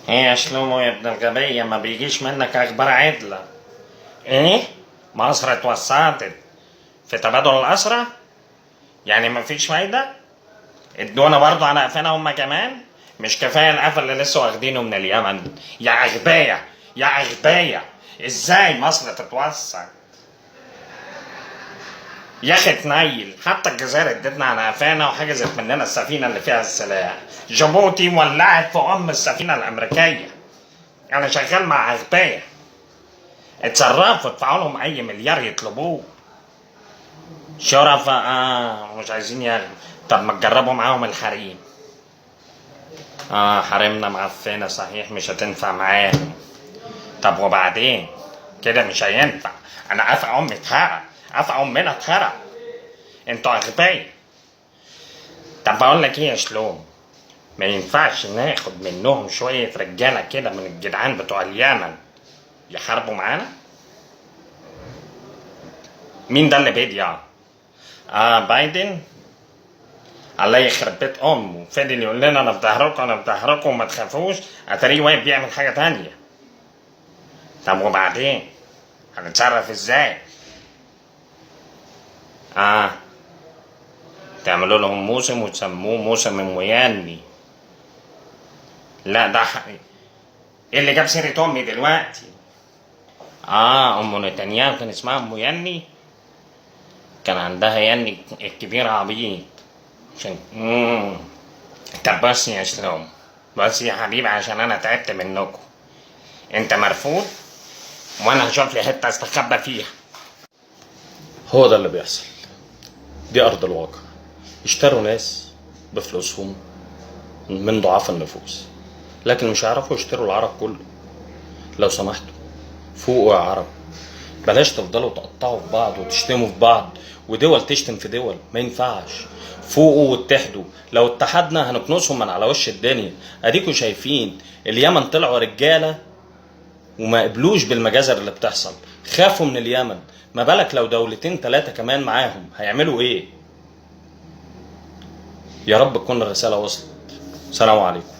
ايه يا شلومو يا ابن الغبية، ما بيجيش منك اخبار عدلة. ايه؟ مصر اتوسطت في تبادل الأسرى؟ يعني ما فيش فايدة؟ ادونا برضو على قفانا هما كمان؟ مش كفاية القفا اللي لسه واخدينه من اليمن؟ يا أغبياء يا أغبياء، ازاي مصر تتوسط؟ يا اخي تنيل، حتى الجزائر ادتنا على قفانا وحجزت مننا السفينة اللي فيها السلاح. جيبوتي ولعت في ام السفينة الأمريكية. أنا شغال مع أغبياء. اتصرفوا، ادفعوا لهم أي مليار يطلبوه. شرفاء مش عايزين ياخدوا. طب ما تجربوا معاهم الحريم. حريمنا معفنة صحيح، مش هتنفع معاهم. طب وبعدين كده مش هينفع. انا قفا امي اتحرق، قفا امنا اتحرق. انتوا اغبياء. طب بقول لك ايه يا شلوم، ما ينفعش ناخد منهم شوية رجالة كده من الجدعان بتوع اليمن يحاربوا معانا؟ مين ده اللي بيدي؟ بايدن. الله يخرب بيت امه، فضل يقول لنا انا في ظهركم انا في ظهركم وما تخافوش، اتاريه واقف بيعمل حاجة تانية. طب وبعدين هنتصرف ازاي؟ تعملوا لهم موسم وتسموه موسم المياني. لا ده حقيقي. ايه اللي جاب سيرة امي دلوقتي؟ ام نتنياهو كان اسمها ام ياني، كان عندها ياني الكبير عبيط عشان طب بس يا شلوم، بس يا حبيبي، عشان انا تعبت منكم. انت مرفوض وانا هشوف لي حتة استخبى فيها. هو ده اللي بيحصل، دي أرض الواقع. اشتروا ناس بفلوسهم من ضعاف النفوس، لكن مش هيعرفوا يشتروا العرب كله. لو سمحتوا فوقوا يا عرب، بلاش تفضلوا تقطعوا في بعض وتشتموا في بعض، ودول تشتم في دول، ما ينفعش. فوقوا واتحدوا، لو اتحدنا هنكنسهم من على وش الدنيا. اديكوا شايفين اليمن طلعوا رجاله وما قبلوش بالمجازر اللي بتحصل، خافوا من اليمن، ما بالك لو دولتين ثلاثة كمان معاهم هيعملوا ايه؟ يا رب تكون الرسالة وصلت. سلام عليكم.